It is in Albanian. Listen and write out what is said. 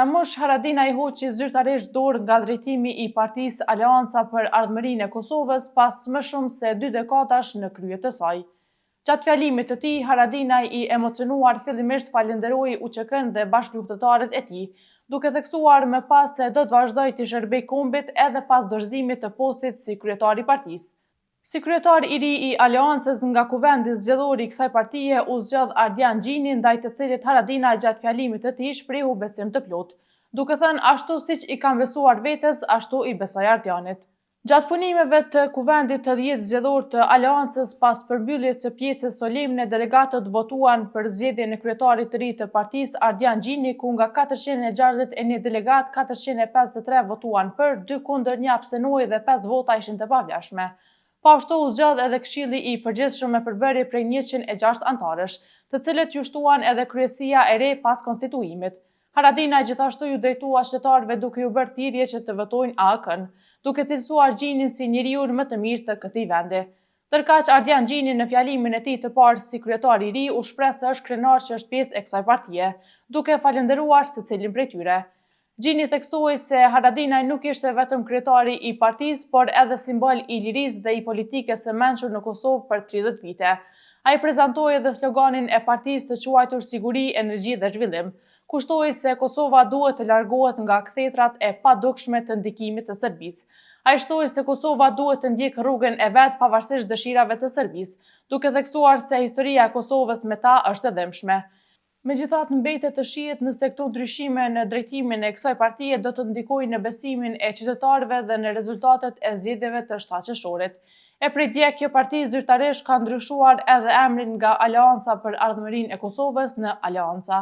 Ramush Haradinaj hoqi zyrtarisht dorë nga drejtimi i partisë Aleanca për Ardhmërinë e Kosovës pas më shumë se dy dekadash në krye të saj. Gjatë fjalimit të tij, Haradinaj i emocionuar fillimisht falënderoi UÇK-në dhe bashkëluftëtarët e tij, duke theksuar më pas se do të vazhdojë t'i shërbejë kombit edhe pas dorëzimit të postit si kryetar i partisë. Si kryetar i ri i Aleancës nga Kuvendi Zgjedhor i kësaj partie u zgjodh Ardian Gjini ndaj të cilit Haradinaj gjatë fjalimit të tij shprehu besim të plotë, duke thënë ashtu siç i kam besuar vetes ashtu i besoj Ardianit. Gjatë punimeve të Kuvendit të dhjetë Zgjedhor të Aleancës pas përmbylljes së pjesës solemne delegatët votuan për zgjedhjen e kryetarit të ri të partisë Ardian Gjini ku nga 461 delegatë 453 votuan për, dy kundër, një abstenoi dhe pesë vota ishin të pavlefshme. Po ashtu u zgjodh edhe Këshilli i Përgjithshëm me përbërje prej 106 anëtarësh, të cilët iu shtuan edhe kryesia e re pas konstituimit. Haradinaj gjithashtu iu drejtua qytetarëve duke iu bërë thirrje që të votojnë AAK-në, duke cilësuar Gjinin si njeriun më të mirë të këtij vendi. Ndërkaq, Ardian Gjini në fjalimin e tij të parë si kryetar i ri u shpreh se është krenar që është pjesë e kësaj partie, duke falënderuar secilin prej tyre. Gjini theksoi se Haradinaj nuk ishte vetëm kryetari i partisë, por edhe simbol i lirisë dhe i politikës së mençur në Kosovë për 30 vite. Ai prezantoi edhe sloganin e partisë të quajtur Siguri, Energji dhe Zhvillim, ku shtoi se Kosova duhet të largohet nga kthetrat e padukshme të ndikimit të Serbisë. Ai shtoi se Kosova duhet të ndjekë rrugën e vet pavarësisht dëshirave të Serbisë, duke theksuar se historia e Kosovës me ta është e dhimbshme. Megjithatë, mbetet të shihet nëse këto ndryshime në drejtimin e kësaj partie do të ndikojnë në besimin e qytetarëve dhe në rezultatet e zgjedhjeve të 7 qershorit. E prej dje kjo parti zyrtarisht ka ndryshuar edhe emrin nga Aleanca për Ardhmërinë e Kosovës në Aleanca.